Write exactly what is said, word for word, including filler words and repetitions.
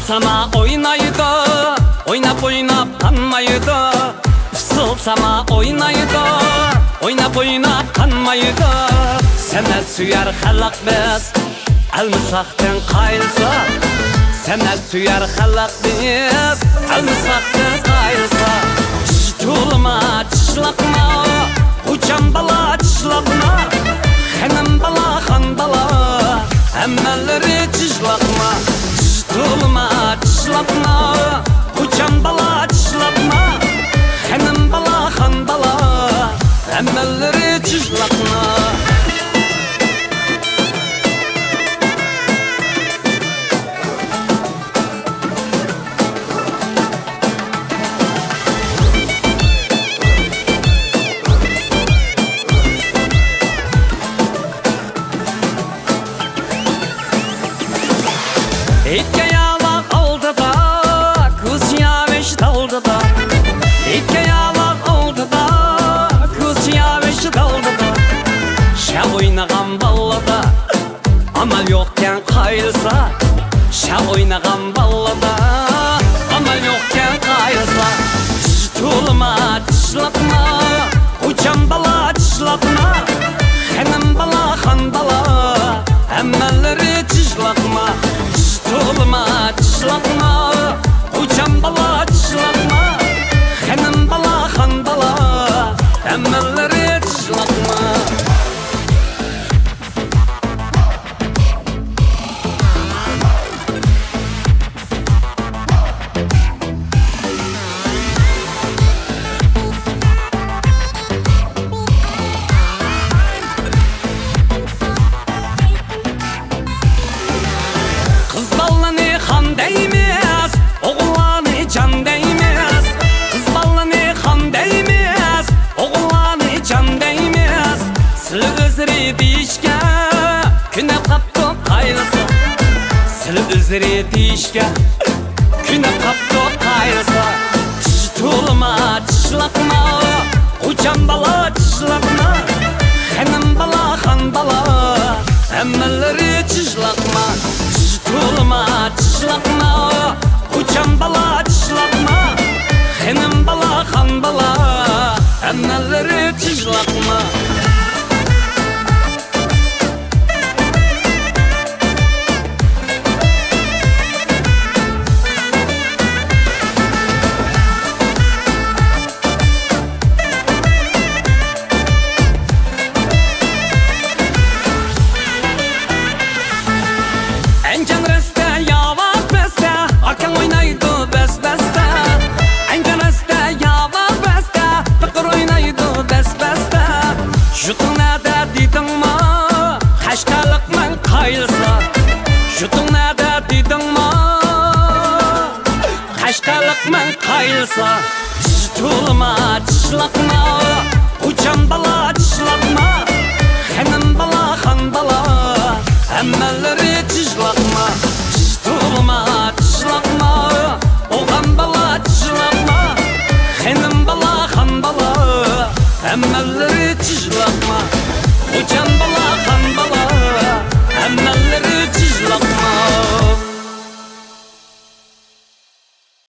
ساما ئوينايدۇ، ئويناپ-ئويناپ قانمايدۇ. ئۇسسۇل ساما ئوينايدۇ، ئويناپ-ئويناپ قانمايدۇ. سەنئەت سۆيەر خەلق بىز، ئەلمىساقتىن قايىلسا. سەنئەت سۆيەر خەلق بىز، ئەلمىساقتىن قايىلسا. چىش تولىما، چىشلىقما، خوجام بالا چىشلىقما، خېنىم بالا، خان بالا، ھەممىلىرى چىشلىقما. چىش تولىما، چىشلىقما، خوجام بالا چىشلىقما، خېنىم بالا، خان بالا، ھەممىلىرى چىشلىقما. ھېكايەلەر ئالدىدا، كوزياۋىش دالدىدا. ھېكايەلەر ئالدىدا، كوزياۋىش دالدىدا. شەر ئوينىغان بالىدا ئامال يوقكەن قايىلسا، شەر ئوينىغان بالىدا ئامال يوقكەن قايىلسا. چىش تولىما، چىشلىقما، خوجام بالا چىشلىقما، خېنىم بالا، خان بالا، ھەممىلىرى چىشلىقما. چىش تولىما، چىشلىقما، خوجام بالا چىشلىقما، خېنىم بالا، خان بالا، ھەممىلىرى چىشلىقما. قىز بالىنى خان دەيمىز، ئوغۇللارنى جان دەيمىز. قىز بالىنى خان دەيمىز، ئوغۇللارنى جان دەيمىز. سىلى ئۆزرى دېيىشكە كۆنۈپ قاپتۇ قايىلسا. سىلى ئۆزرى دېيىشكە كۆنۈپ قاپتۇ قايىلسا. چىش تولىما، چىشلىقما، خوجام بالا چىشلىقما، خېنىم بالا، خان بالا، ھەممىلىرى چىشلىقما. چىش تولىما، چىشلىقما، خوجام بالا چىشلىقما، خېنىم بالا، خان بالا، ھەممىلىرى چىشلىقما. ئەنجان رەستە، ياۋا بەستە، ئاكاڭ ئوينايدۇ بەس-بەستە. ئەنجان رەستە، ياۋا بەستە، پېقىر ئوينايدۇ بەس-بەستە. يۇرتۇڭ نەدە دېدىڭما، قەشقەرلىقمەن قايىلسا. يۇرتۇڭ نەدە دېدىڭما، قەشقەرلىقمەن قايىلسا. چىش تولىما، چىشلىقما، خوجام بالا چىشلىقما، خېنىم بالا، خان بالا، ھەممىلىرى چىشلىقما. چىش تولىما، چىشلىقما، ئوغان بالا چىشلىقما، خېنىم بالا، خان بالا، ھەممىلىرى چىشلىقما.